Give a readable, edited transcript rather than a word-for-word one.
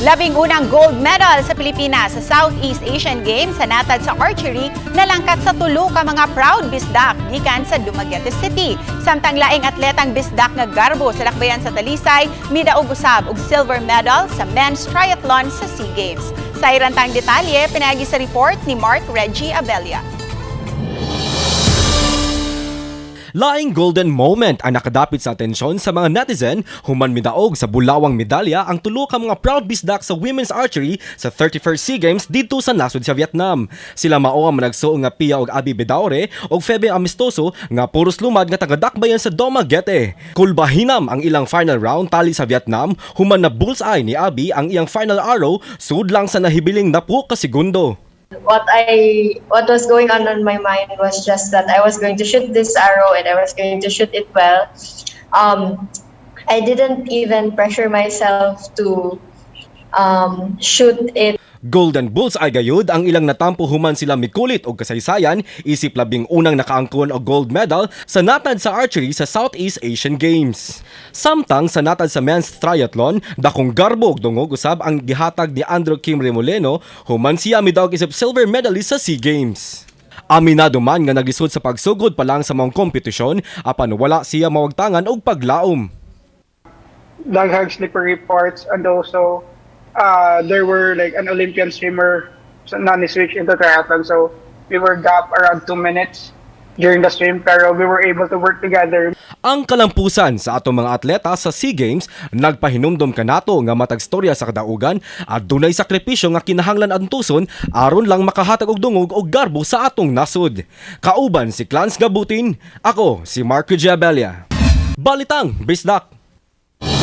11 gold medal sa Pilipinas sa Southeast Asian Games sa natad sa archery nalangkat sa tulo ka mga proud bisdak gikan sa Dumaguete City. Samtang laing atletang bisdak nga garbo sa lakbayan sa Talisay, midaog usab og silver medal sa men's triathlon sa SEA Games. Sa irantang detalye, pinaagi sa report ni Mark Reggie Abella. Laing golden moment ang nakadapit sa atensyon sa mga netizen human midaog sa bulawang medalya ang tulo ka mga proud bisdak sa women's archery sa 31st SEA Games didto sa nasod sa Vietnam. Sila mao ang managsuo nga Pia og Abi Bedaure og Febe Amistoso nga puros lumad nga taga-dakbayan sa Dumaguete. Kulbahinam ang ilang final round tali sa Vietnam human na bullseye ni Abi ang iyang final arrow sud lang sa nahibiling napo ka segundo. What was going on my mind was just that I was going to shoot this arrow and I was going to shoot it well. I didn't even pressure myself to shoot it. Golden bullseye gayud ang ilang natampo human sila mikulit og kasaysayan isip 11 nakaangkon og gold medal sa natad sa archery sa Southeast Asian Games. Samtang sa natad sa men's triathlon, dakong garbo og dungog usab ang gihatag ni Andrew Kim Remoleno human siya midaog isip silver medalist sa SEA Games. Aminado man nga naglisod sa pagsugod pa lang sa maong kompetisyon apan wala siya mawagtangan og paglaom. Daghang slippery parts and also there were like an Olympian swimmer na ni-switch into triathlon, so we were gap around 2 minutes during the swim, pero we were able to work together. Ang kalampusan sa atong mga atleta sa SEA Games nagpahinumdom kanato nga matag storya sa kadaugan adunay sakripisyo nga kinahanglan antuson aron lang makahatag og dungog og garbo sa atong nasod. Kauban si Clans Gabutin, ako si Marco Giabella. Balitang Bisdak.